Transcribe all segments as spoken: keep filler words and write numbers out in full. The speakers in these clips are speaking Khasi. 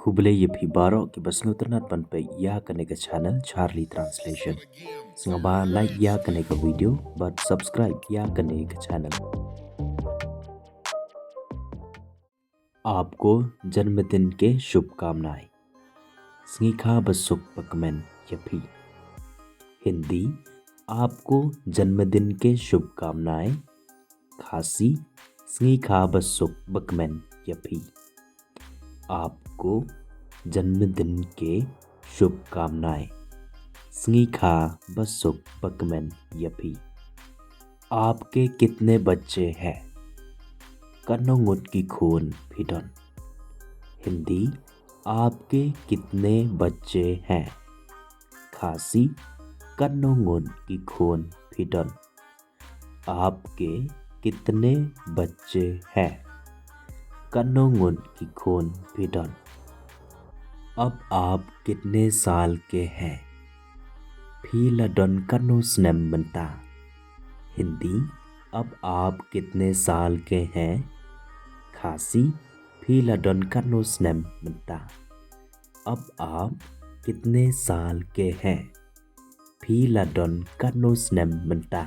Khublei ïa phi baroh kiba sngewtynnat ban peit ïa kane ka channel Charlie Translation. Sngewbha like ïa kane ka video bad subscribe ïa kane ka channel. आपको जन्मदिन के शुभकामनाएं। Sngi kha basuk bakmen ïa phi. Hindi, आपको जन्मदिन के शुभकामनाएं। Khasi, sngi kha basuk bakmen ïa phi. आपको जन्मदिन के शुभकामनाएं। Sngi kha basuk bakmen ïa phi. आपके कितने बच्चे हैं? Katno ngut ki khun phi don? Hindi, आपके कितने बच्चे हैं? Khasi, katno ngut ki khun phi don? आपके कितने बच्चे हैं? Katno ngut ki khun phi don? अब आप कितने साल के हैं? Phi la don katno snem mynta? Hindi, अब आप कितने साल के हैं? Khasi, phi la don katno snem mynta? अब आप कितने साल के हैं? Phi la don katno snem mynta?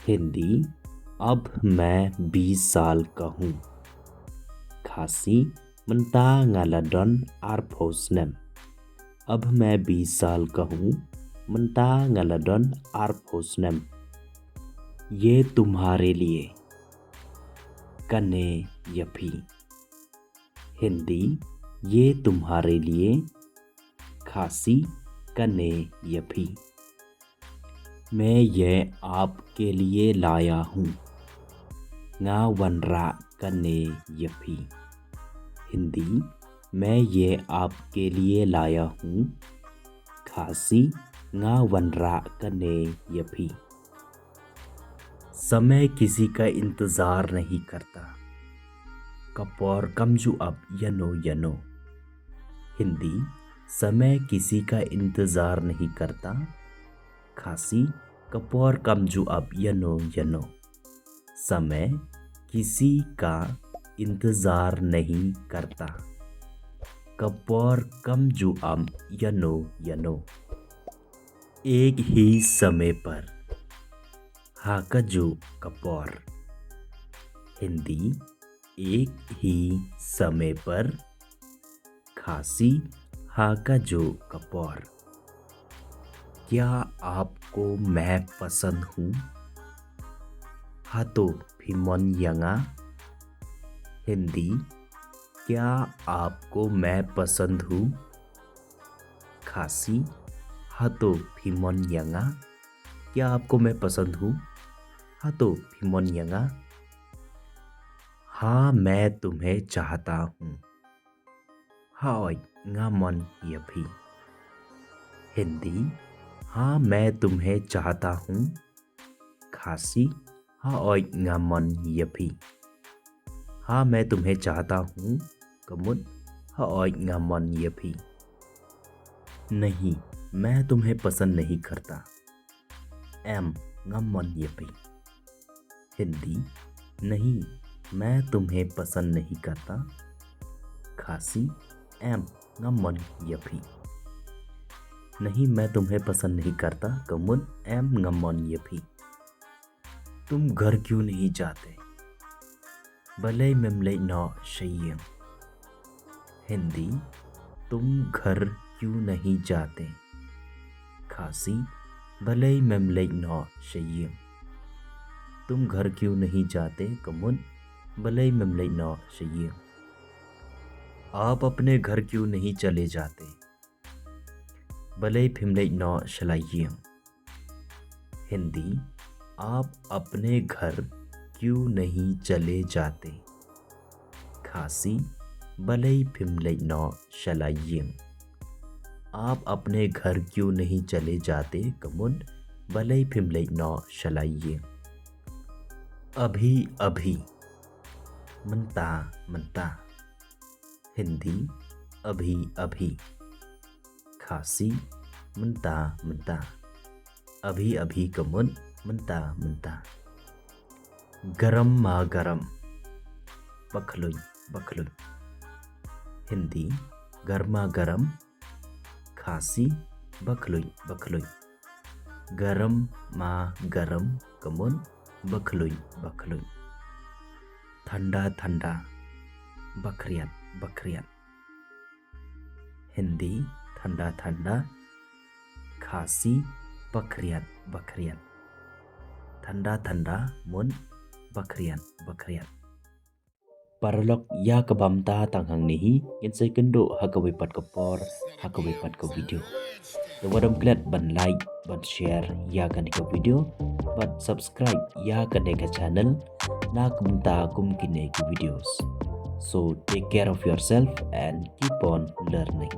Hindi, अब मैं बीस साल का हूँ। Khasi, mynta nga la don arphew snem. अब मैं बीस साल का हूँ, mynta nga la don arphew snem. ये तुम्हारे लिए, kane ïa phi. Hindi, ये तुम्हारे लिए। Khasi, kane ïa phi. मैं ये आपके लिए लाया हूँ। Nga wanrah kane ïa phi. Hindi, मैं ये आपके लिए लाया हूँ। Khasi, nga wanrah kane ïa phi. समय किसी का इंतजार नहीं करता। Ka por kam ju ap ïano ïano. Hindi, समय किसी का इंतजार नहीं करता। Khasi, ka por kam ju ap ïano ïano. समय किसी का इंतजार नहीं करता। Ka por kam ju ap ïano ïano. एक ही समय पर, ha kajuh ka por. Hindi, एक ही समय पर। Khasi, ha kajuh ka por. क्या आपको मैं पसंद हूँ? Hato phi mon ïa nga? Hindi, क्या आपको मैं पसंद हूँ? Khasi, hato phi mon ïa nga? क्या आपको मैं पसंद हूँ? Hato phi mon ïa nga? हाँ, मैं तुम्हें चाहता हूँ। Hooid, nga mon ïa phi. Hindi, हाँ, मैं तुम्हें चाहता हूँ। Khasi, hooid, nga mon ïa phi. हाँ, मैं तुम्हें चाहता हूँ, ka mut, hooid, nga mon ïa phi. नहीं, मैं तुम्हें पसंद नहीं करता। Em, ngam mon ïa phi. Hindi, नहीं, मैं तुम्हें पसंद नहीं करता। Khasi, em, ngam mon ïa phi. नहीं, मैं तुम्हें पसंद नहीं करता, ka mut, em, ngam mon ïa phi. तुम घर क्यों नहीं जाते? Balei mem leit noh sha ïing? Hindi, तुम घर क्यों नहीं जाते? Khasi, balei mem leit noh sha ïing? तुम घर क्यों नहीं जाते, ka mut, balei mem leit noh sha ïing? आप अपने घर क्यों नहीं चले जाते? Balei phim leit noh sha la ïing? Hindi, आप अपने घर क्यों नहीं चले जाते? Khasi, balei phim leit noh sha la ïing? आप अपने घर क्यों नहीं चले जाते, ka mut, balei phim leit noh sha la ïing? अभी अभी, mynta mynta. Hindi, अभी अभी. Khasi, mynta mynta. अभी अभी, ka mut, mynta mynta. गरमा गरम, ba khluit ba khluit. Hindi, garma garam. Khasi, bakhluit bakhluit. Garam ma garam, ka mut, bakhluit bakhluit. Thanda thanda, bakhriat bakhriat. Hindi, thanda thanda. Khasi, bakhriat bakhriat. Thanda thanda, mut, bakhriat bakhriat. Paralok, ïa kaba mynta tang hangne hi, ngin sa ïakynduh ha kawei pat ka por, ha kawei pat ka video. Te wat ym klet ban like, ban share ïa kane ka video, bad subscribe ïa kane ka channel, na ka bynta kum kine ki videos. So take care of yourself and keep on learning.